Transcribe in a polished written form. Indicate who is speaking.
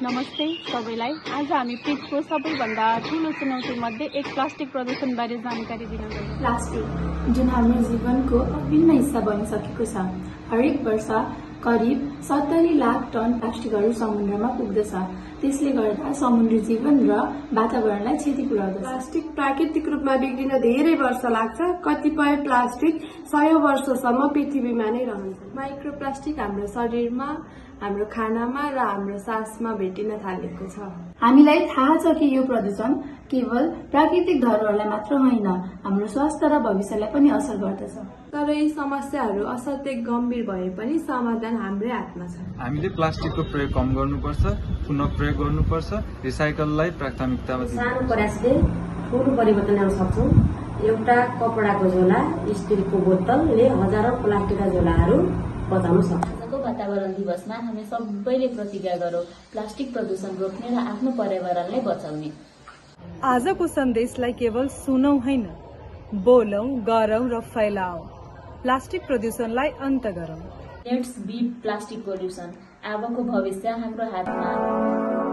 Speaker 1: नमस्ते सबैलाई। आज हामी पृथ्वीको सबैभन्दा ठूलो चुनौतीमध्ये एक प्लास्टिक प्रदूषण बारे जानकारी दिन गयौँ।
Speaker 2: प्लास्टिक जुन हाम्रो जीवनको अभिन्न हिस्सा बनिसकेको छ। हरेक वर्ष करिब 70 लाख टन प्लास्टिकहरू समुद्रमा पुग्दछ। त्यसले गर्दा समुद्री जीवन र वातावरणलाई क्षति पुर्याउँदछ।
Speaker 3: प्लास्टिक प्राकृतिक रूपमा बिग्रिन धेरै वर्ष लाग्छ। कतिपय प्लास्टिक 100 वर्षसम्म पृथ्वीमा नै रहन्छ। माइक्रोप्लास्टिक हाम्रो शरीरमा, हाम्रो खानामा र हाम्रो सासमा भेटिन थालेको छ।
Speaker 2: हामीलाई थाहा छ कि यो प्रदूषण केवल प्राकृतिक धरोहरलाई मात्र होइन, हाम्रो स्वास्थ्य र भविष्यलाई पनि असर गर्दछ।
Speaker 3: तर यी समस्याहरू असाध्यै गम्भीर भए पनि समाधान हाम्रै हातमा छ।
Speaker 4: हामीले प्लास्टिकको प्रयोग कम गर्नुपर्छ, पुनः प्रयोग गर्नुपर्छ, रिसाइकललाई प्राथमिकतामा दिनुपर्छ।
Speaker 5: सानो प्रयासले ठूलो परिवर्तन ल्याउन सक्छौं। एउटा कपडाको झोला, स्टिलको बोतलले हजारौं प्लास्टिकका झोलाहरू बचाउन सक्छ।
Speaker 6: आजको वातावरण दिवसमा हामी सबैले प्रतिज्ञा गरौँ प्लास्टिक प्रदूषण रोक्ने र आफ्नो पर्यावरणलाई बचाउने।
Speaker 7: आजको सन्देशलाई केवल सुनौं हैन, बोलौं, गरौं र फैलाऊ। प्लास्टिक प्रदूषणलाई अन्त गरौं।
Speaker 6: Let's be plastic pollution. अबको भविष्य हाम्रो हातमा।